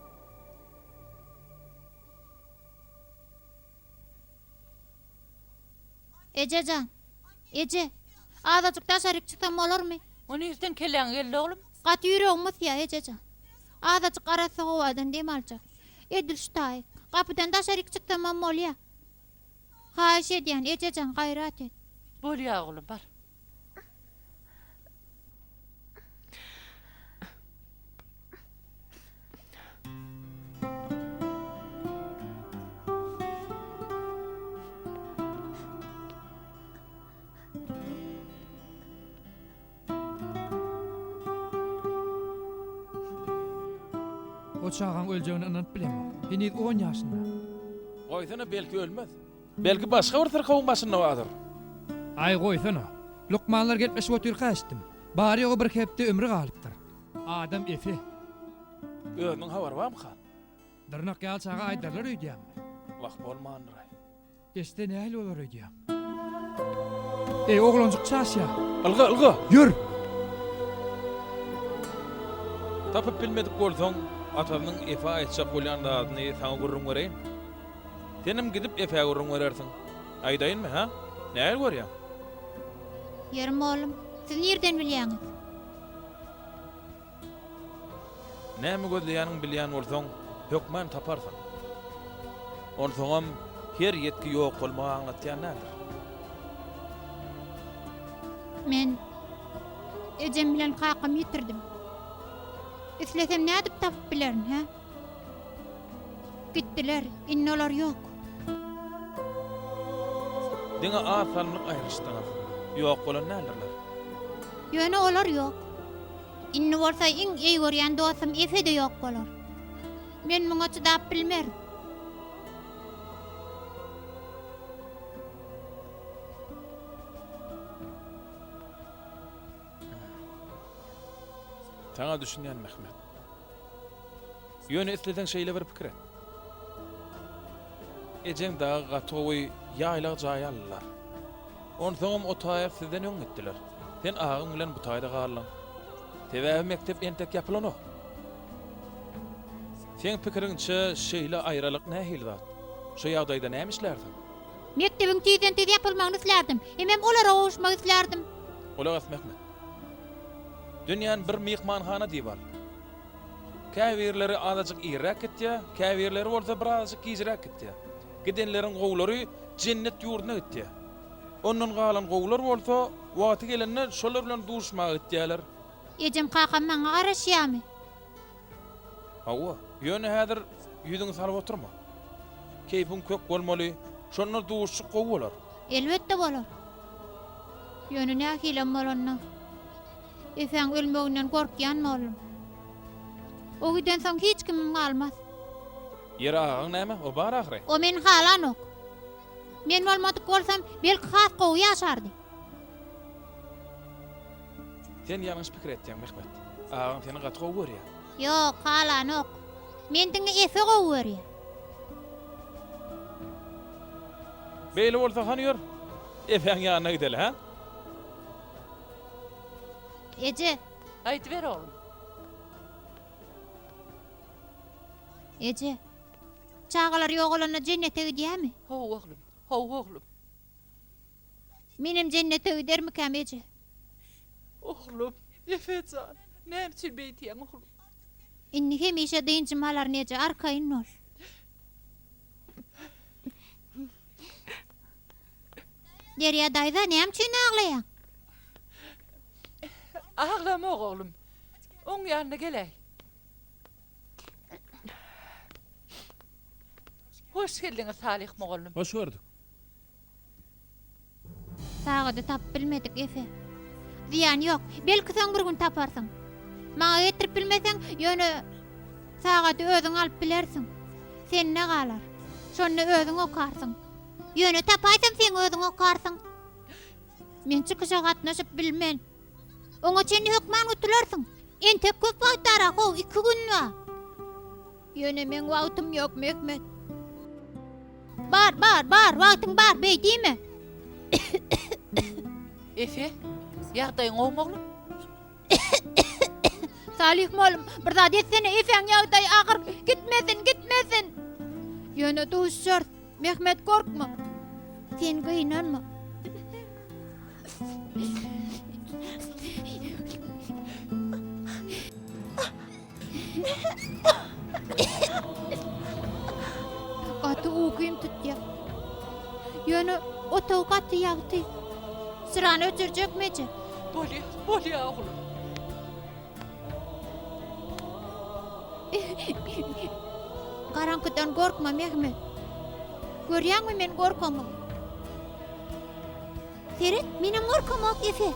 Eje jan, eje, azajyk daşaryk çyksam bolarmy? O nirden kelläňe geldi, oglum? Gaty ýüregim gysýar, eje jan. Azajyk arassa howadan dem aljak. Edil şu taýy. Gapydan daşaryk çyksamam bolýar. Haýyş edýän, eje jan, gaýrat et. Bolýar, oglum, bar. O çagaň öljegine ynanyp bilemok. Heniz on ýaşynda. Goýsana, belki ölmez. Belki başga bir syrkawyň başynda bardyr. Aý, goýsana. Lukmanlar gepleşip otyrka eşitdim. Bary-ýogy bir hepde ömri galypdyr. Adam Efe. Özüniň habary barmyka? Dyrnak ýaly çaga aýdarlar öýdýäňmi? Wah, bolmandyr-aý. Eşitse nähili bolar öýdýäň? Eý, oglanjyk çaşýar. Ylga, ylga! Ýör! Tapyp bilmedik bolsaň, atasynyň Efe aýtjak bolýan zadyny saňa gürrüň bereýin. Senem gidip Efä gürrüň berersiň. Aýdaýynmy, hä? Nähili görýäň? Ýeri mollum, siz nirden bilýäňiz? Näme gözleýäniňi bilýän bolsaň, hökman taparsyň. Onsoňam her ýetgi ýok bolmagy aňlatýan däldir. Men ejem bilen kakamy ýitirdim. Islesem nädip tapyp bilerin, hä? Gitdiler, indi olar ýok. Diňe az salymlyk aýrylyşdyňyz. Ýok bolan däldirler. Ýöne olar ýok. Indi bolsa iň eý görýän dostum Efe-de ýok bolar. Men muňa çydap bilmerin. Saňa düşünýän, Mehmet. Ýöne isleseň şeýle bir pikir et. Ejeň dagy gaty gowy ýaýlag jaý aldylar. Onsoňam o taýak sizden öň gitdiler. Sen agaň bilen bu taýda galdyň. Sebäbi mekdep entek ýapylanok. Seň pikiriňçe şeýle aýralyk nähili zat? Şo ýagdaýda näme islärsiň? Mekdebiň tizden-tiz ýapylmagyny islärdim. Hemem olara gowuşmak islerdim. Gulak as Mehmet. Dünýäni bir myhmanhana diýip al. Käbirleri azajyk irräk gitýär, käbirleri bolsa birazajyk gijräk gitýär. Gidenleriň gowulary jennet ýurduna gitýär. Ondan galan gowular bolsa, wagty gelende şolar bilen duşmaga gitýärler. Ejem kakam maňa garaşýarmy? Hawa, ýöne häzir ýüzüňi salyp oturma. Keýpiň kök bolmaly, şonda duşuşyk gowy bolar. Elbetde bolar. Ýöne nähilem bolanda, Efäň ölmeginden gorkýan boldum. O gidensoň hiç kimim galmaz. Ýeri agaň näme, o bar ahyry. O meni halanok. Men bolmadyk bolsam, belki has gowy ýaşardy. Sen ýalňyş pikir etýäň, Mehmet. Agaň seni gaty gowy görýär. Ýok, halanok. Men diňe Efe gowy görýän. Beýle bolsa hany ýör, Efäň ýanyna gideli, hä? Eje. Aýdyber, oglum. Eje, çagalar ýogalanda jennete gidýärmi? Hawa, oglum, hawa, oglum. Menem jennete gidermikäm, eje? Oglum, Efe jan, näme üçin beýdýäň, oglum? Indi hemişe dynjym alaryn, eje, arkaýyn bol. Derýa daýza, näme üçin aglaýaň? Aglamok, oglum. Oň ýanyna geläý. Hoş geldiňiz, Salyh mugallym. Hoş gördük. Sagady tapyp bilmedik, Efe. Zyýany ýok. Belki soň bir gün taparsyň. Maňa getirip bilmeseň, ýöne sagady özüň alyp bilersiň. Sende galar. Şonda özüň okarsyň. Ýöne tapaýsam seň özüň okarsyň. Men çykyşa gatnaşyp bilmen. Oňa çenli hökman gutularsyň. Entek köp wagt bar-a, how, iki gün bar. Ýöne meň wagtym ýok, Mehmet. Bar, bar, bar, wagtyň bar, beý diýme. Efe, ýagdaýyň gowumy, oglum? Salyh mollum, bir zat etsene, Efäň ýagdaýy agyr, gitmesin, gitmesin. Ýöne duşarys, Mehmet gorkma. Sen gynanma. Gaty ukym tutýar. Ýöne otag gaty ýagty. Çyrany öçürjekmi eje? Bolýa, bolýa oglum. Garaňkydan gorkma, Mehmet. Görýäňmi, men gorkamok. Seret, menem gorkamok, Efe.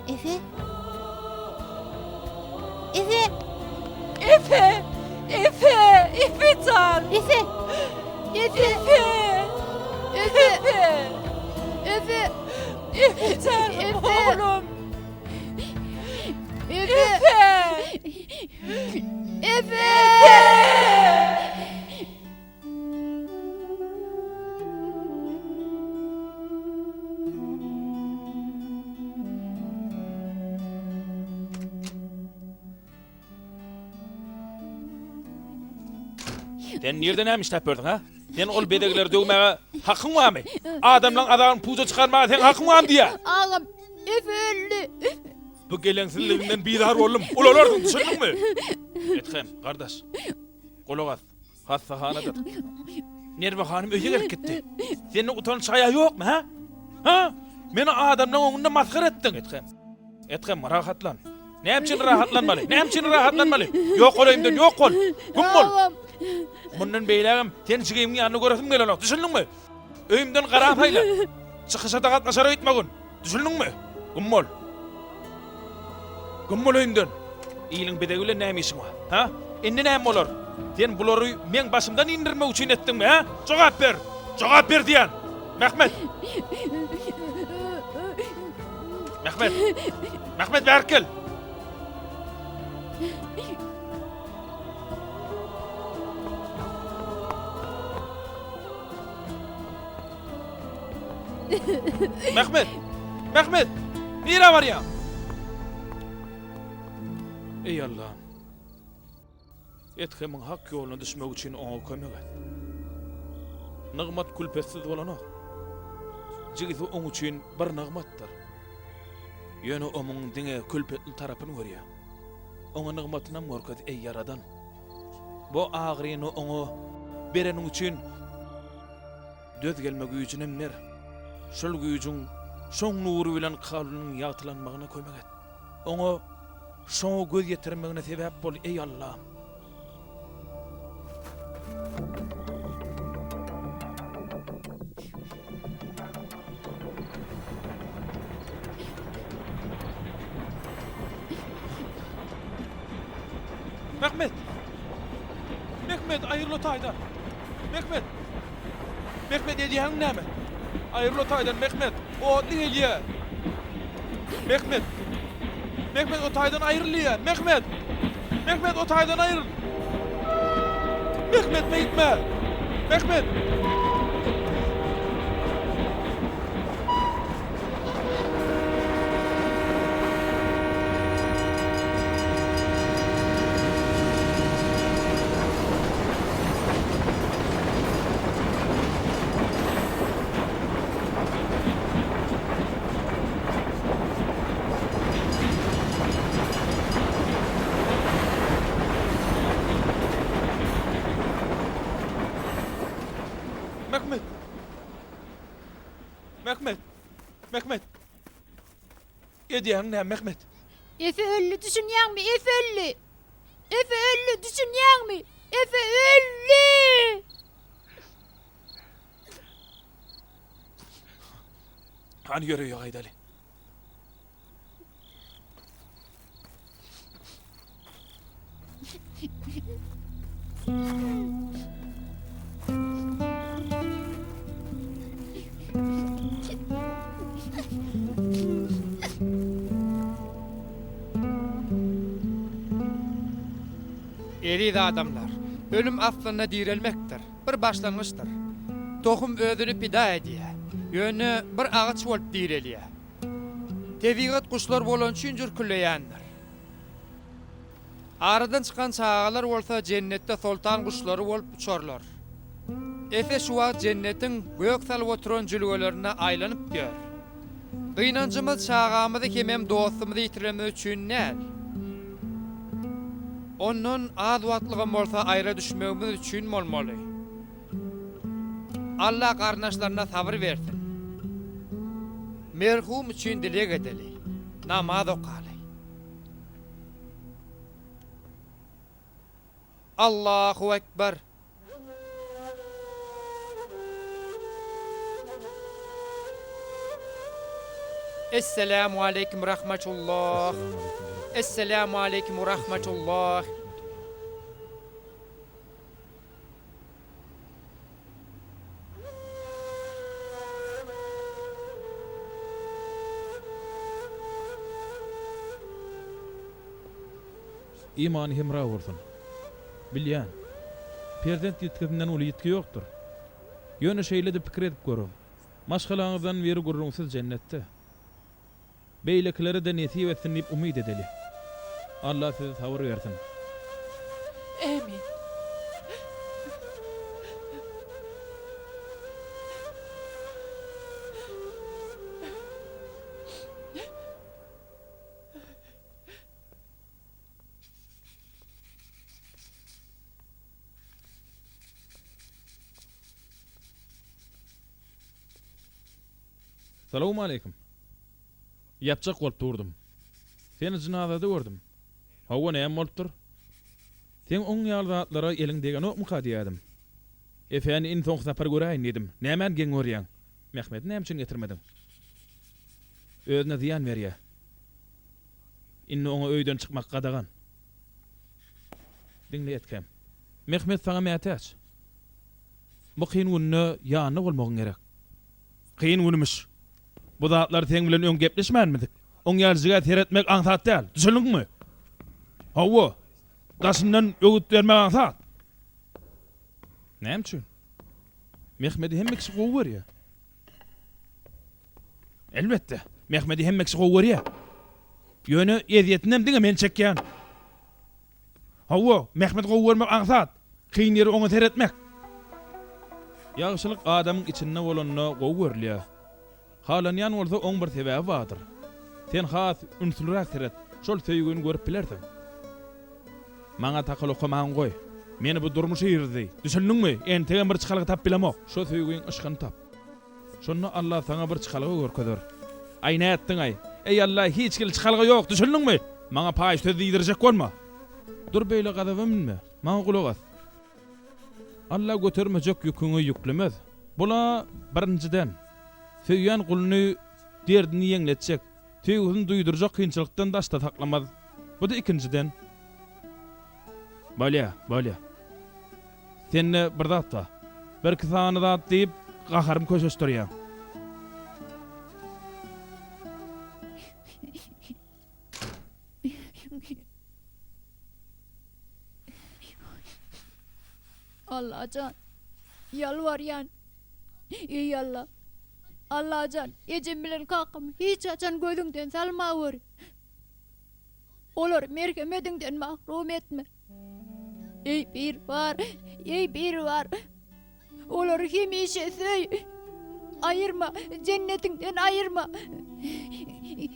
Efe? jan! Efe! Efe! Efe! Efe! Efe! Efe! Efe janym Efe! oglum! Efe! Efe! Efe! Sen nirde näme işläp ýördüň, ha? Sen ol bezegleri döwmäge hakyň barmy? Adamlaň azabyny puja çykarmaga seň hakyň barmy diýýän? Agam, Efe öldi. Bu geleňsizligiňden bizar boldum. Ulalarsyň, düşündiňmi? Ethem, gardaş, gulak as. Hassahanadadyk. Nerwe hanym öýe gelip gitdi. Sende utanç-haýa ýokmy, hä? Hä? Meni adamlaň öňünde masgara etdiň. Ethem. Ethem, rahatlan. Näme üçin rahatlanmaly? Näme üçin rahatlanmaly? Ýok bol öýümden, ýok bol! Güm bol! Mundan beýlägem seni jigimiň ýanynda göresim gelenok, düşündiňmi? Öýümden gara saýla. Çykyşa-da gatnaşar öýtmegin. Düşündiňmi? Güm bol. Güm bol öýümden. Iliň bezegi bilen näme işiň bar? Hä? Indi näme bolar? Sen bulary meň başymdan indirmek üçin etdiňmi, hä? Jogap ber! Jogap ber diýýän! Mehmet! Mehmet! Mehmet bärik gel! Mehmet! Mehmet! Nirä barýaň? Eý Allam! Ethemiň hak ýoluna düşmegi üçin oňa kömek et. Nygmat külpetsiz bolanok. Jigisi oň üçin bir nygmatdyr. Ýöne o muň diňe külpetli tarapyny görýär. Oňa nygmatynam görkez, eý Ýaradan! Bu agyryny oňa bereniň üçin döz gelme güýjünem ber. Şol güýjüň, şoň nury bilen kalbynyň ýagtylanmagyna kömek et. Oňa şoňa göz ýetirmegine sebäp bol, eý Allam! Mehmet! Mehmet, aýryl o taýdan! Mehmet! Mehmet, edýäniň näme? Aýryl o taýdan, Mehmet! Otly gelýä! Mehmet! Mehmet, o taýdan aýryl diýýän! Mehmet! Mehmet, o taýdan aýryl! Mehmet, beýtme! Mehmet! Mehmet! Mehmet! Mehmet! Edýäniň näme, Mehmet? Efe öldi, düşünýäňmi? Efe öldi! Efe öldi, düşünýäňmi? Efe öldi! Hany ýör öýe gaýdaly. Eziz adamlar, ölüm aslynda direlmekdir, bir başlangyçdyr. Tohum özüni pida edýär, ýöne bir agaç bolup direlýär. Tebigat guşlar bolany üçin jürkülleýändir. Aradan çykan çagalar bolsa jennetde soltan guşlary bolup uçarlar. Efe şu wagt jennetiň gök salyp oturan jülgelerinde aýlanyp ýör. Gynanjymyz çagamyzy hemem dostumyzy ýitirenimiz üçin däl. Ondan az wagtlygam bolsa aýra düşmegimiz üçin bolmaly. Alla garyndaşlaryna sabyr bersin. Merhum üçin dileg edeli. Namaz okaly. Allahu Ekber. Esselamu aleýkum rahmetullah. Esselamu aleýkum rahmetullah. Imany hemra bolsun. Bilýän, perzent ýitgisinden uly ýitgi ýokdur. Ýöne şeýle-de pikir edip görüň, maşgalaňyzdan biri gürrüňsiz jennetde. Beýlekilere-de nesip etsin diýip umyt edeli. Alla size sabyr bersin. Ämin. Salowmaleýkim. Ýapjak bolup durdum. Seni jynazada gördüm. Hawa, näme bolupdyr? Seň oň ýaly zatlara eliň degenokmyka diýýädim. Efäni iň soňky sapar göräýin diýdim. Nämäni geň görýäň? Mehmedi näme üçin getirmediň? Özüne zyýan berýä. Indi oňa öýden çykmak gadagan. Diňle Ethem. Mehmet saňa mätäç. Bu kyn günde ýanynda bolmagyň gerek. Kyn günümiş. Bu zatlary seň bilen öň gepleşmänmidik? Oň ýaly jigä seretmek aňsat däl. Düşündiňmi? Hawa. Daşyndan öwüt bermek aňsat. Näme üçin? Mehmedi hemme kişi gowy görýär. Elbetde, Mehmedi hemme kişi gowy görýär. Ýöne ezýetinem diňe men çekýän. Hawa, Mehmedi gowy görmek aňsat. Kyn ýeri oňa seretmek. Ýagşylyk adamyň içinde bolanda gowy görülýär. Halanýan bolsa oň bir sebäbi bardyr. Sen has ünsliräk seret, şol söýgini görüp bilersiň. Maňa takyl okamaňy goý. Meni bu durmuş irizdi. Düşündiňmi? Entegem bir çykalga tapyp bilemok. Şo söýgiň yşkyny tap. Şonda Alla saňa bir çykalga görkezer. Aý nätdiň-aý? Eý Alla, hiç hili çykalga ýok, düşündiňmi? Maňa paýyş söz diýdirjek bolma. Dur beýle gazaba münme. Maňa gulak as. Alla götermejek ýüküňi ýüklemez. Bul-a birinjiden, söýýän guluny derdini ýeňletjek, söýgüsini duýdurjak kynçylykdan daşda saklamaz. Bu-da ikinjiden. Bolýa, bolýa. Sende bir zat bar. Birki sany zat diýip, gaharymy köşeşdirýäň. Allajan, ýalbarýan. Eý Alla! Allajan, ejem bilen kakamy hiç haçan gözüňden salmaweri. Olary merhemediňden mahrum etme. Eý Biribar, eý Biribar! Olary hemişe söý! Aýyrma, jennetiňden aýyrma!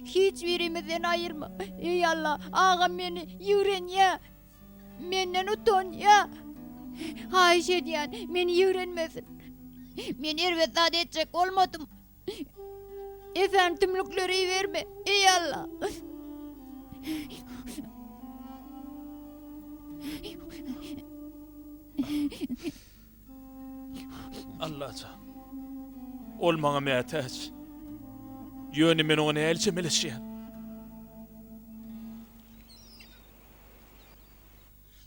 Hiç birimizden aýyrma! Eý Alla, agam meni ýigrenýä! Menden utanýa! Haýyş edýän, meni ýigrenmesin! Men erbet zat etjek bolmadym. Efendim tümlükleri iberme, eý Alla! Allajan, ol maňa mätäç. Ýöne men oňa nähili çemeleşýän?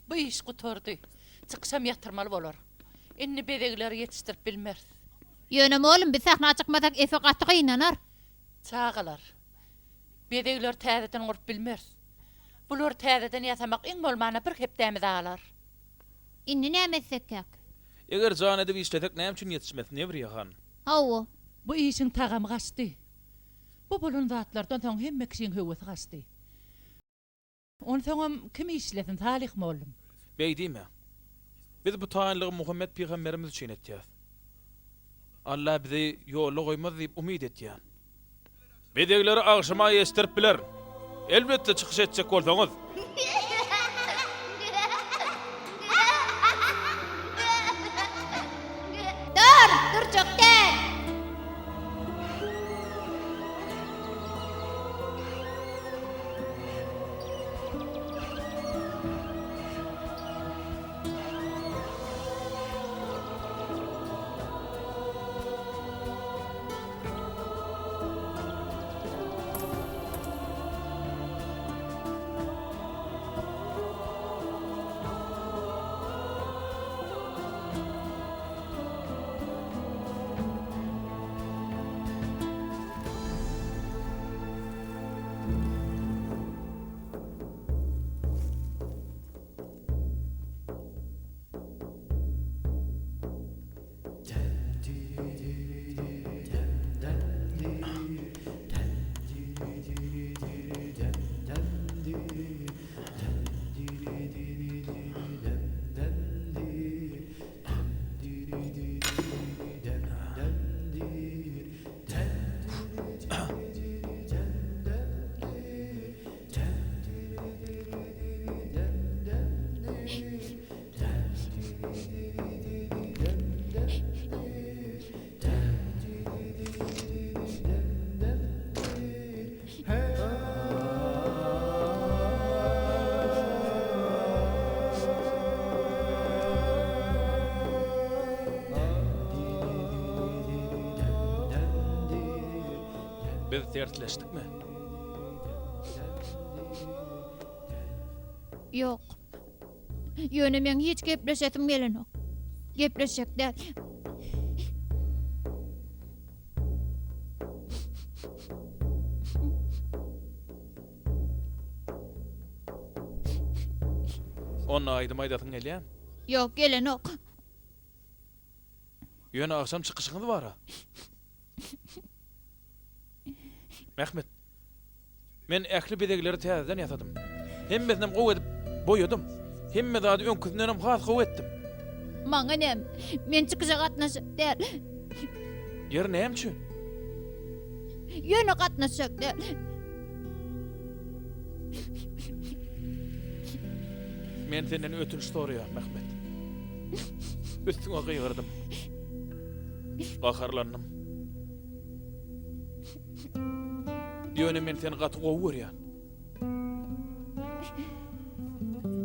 Bu iş gutardy. Çykyşam ýatyrmaly bolar. Indi bezegleri ýetişdirip bilmeris. Ýöne mugallym biz sahna çykmasak Efe gaty gynanar. Çagalar, bezegleri täzeden gurup bilmeris. Bulary täzeden ýasamak iň bolmanda bir hepdämizi alar. Indi näme etsekkäk? Eger jan edip işlesek näme üçin ýetişmez, Newriýe han? Hawa. Bu işiň tagamy gaçdy. Bu bolan zatlardan soň hemme kişiň höwesi gaçdy. Onsoňam kim işlesin, Salyh mollum? Beý diýme. Biz bu taýynlygy Muhammet pygamberimiz üçin etýäs. Alla bizi ýolda goýmaz diýip umyt etýän. Bezegleri agşama ýetişdirip biler. Elbetde çykyş etjek bolsaňyz. Dur! Durjak däl! Biz tersleşdikmi? Ýok. Ýöne meň hiç gepleşesim gelenok. Gepleşjek däl. Onda aýdym aýdasyň gelýämi? Ýok, gelenok. Ýöne agşam çykyşyňyz bar-a. Mehmet, men ähli bezegleri täzeden ýasadym. Hemmesinem gowy edip boýadym. Hemme zady öňküsindenem has gowy etdim. Maňa näme? Men çykyşa gatnaşjak däl. Ýeri näme üçin? Ýöne gatnaşjak däl. Men senden ötünç soraýan, Mehmet. Üstüňe gygyrdym. Gaharlandym. Ýöne men seni gaty gowy görýän.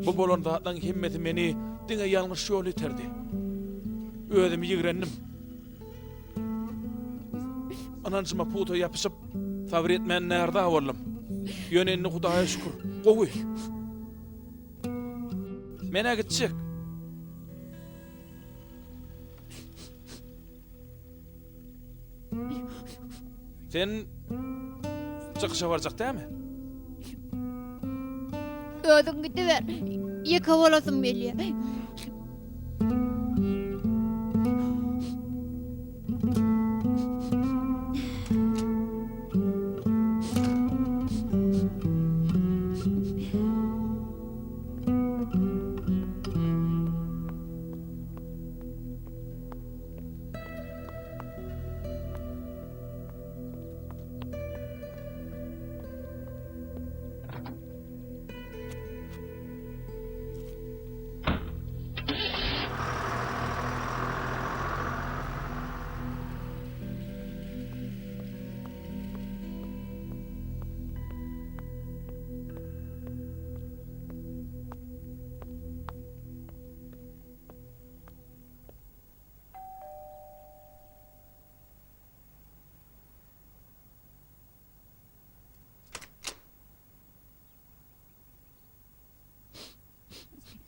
Bu bolan zatlaryň hemmesi meni diňe ýalňyş ýola iterdi. Özümi ýigrendim. Ynanjyma pugta ýapyşyp, sabyr etmän närza boldum. Ýöne indi Hudaýa şükür, gowy. Men-ä gitjek. Sen çykyşa barjak dälmi? Özüň gidiber. Ýeke bolasym gelýär.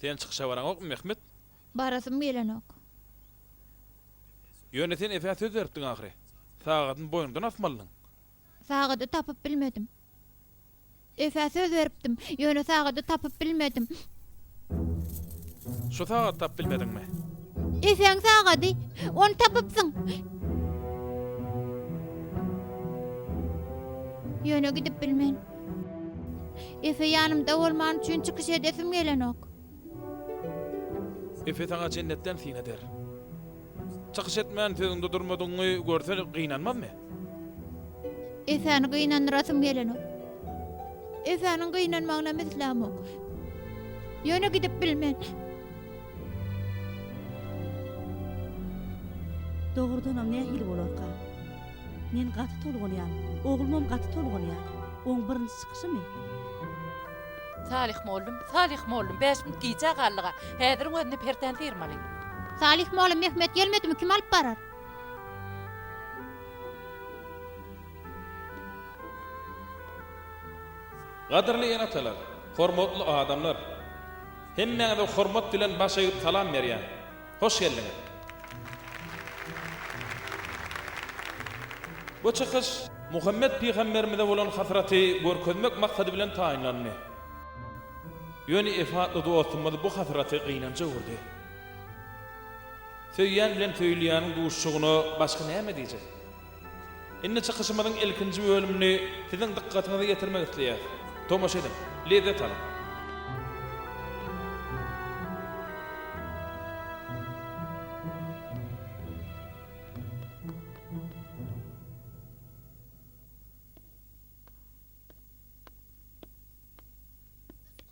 Sen çykyşa baraňokmy, Mehmet? Barasym gelenok. Ýöne sen Efä söz beripdiň ahyry. Sagadyny boýnuňdan asmalydyň. Sagady tapyp bilmedim. Efä söz beripdim, ýöne sagady tapyp bilmedim. Şu sagady tapyp bilmediňmi? Efäň sagady, ony tapypsyň. Ýöne gidip bilmen. Efe ýanymda bolmany üçin çykyş edesim gelenok. Efe saňa jennetden syn eder. Çykyş etmän sözüňde durmadygyňy görse gynanmazmy? Efäni gynandyrasym gelenok. Efäniň gynanmagynam islämok. Ýöne gidip bilmen. Dogrudanam nähili bolarka? Men gaty tolgunýan, oglumam gaty tolgunýar. Oň birinji çykyşymy? Salyh mollum, Salyh mollum, bäş minut gijä galdyg-a. Häziriň özünde perdäni syrmaly. Salyh mollum, Mehmet gelmedimi, kim alyp barar? Gadyrly ene-atalar, hormatly adamlar! Hemmäňize hormat bilen baş egip salam berýän. Hoş geldiňiz! Bu çykyş Muhammet pygamberimize bolan hasraty görkezmek maksady bilen taýynlandy. Ýöne Efe atly dostumyz bu hasraty gynanja öwürdi. Söýýän bilen söýülýäniň duşuşygyna başga näme diýjek? Indi çykyşymyzyň ilkinji bölümini siziň dykgatyňyza ýetirmek isleýäs. Tomaşa ediň, lezzet alyň!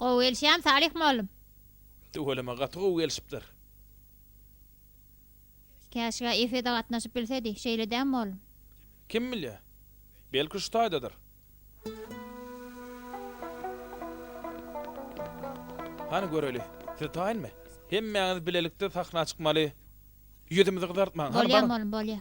Gowy gelişýämi Salyh mollum? Tüweleme gaty gowy gelişipdir. Käşgä Efe-de gatnaşyp bilsedi, şeýle dämi mollum? Kim bilýä? Belki şu taýdadyr. Hany göreli, siz taýynmy? Hemmäňiz bilelikde sahna çykmaly. Ýüzümizi gyzartmaň, hany Bolýa baryň. mollum, bolýa.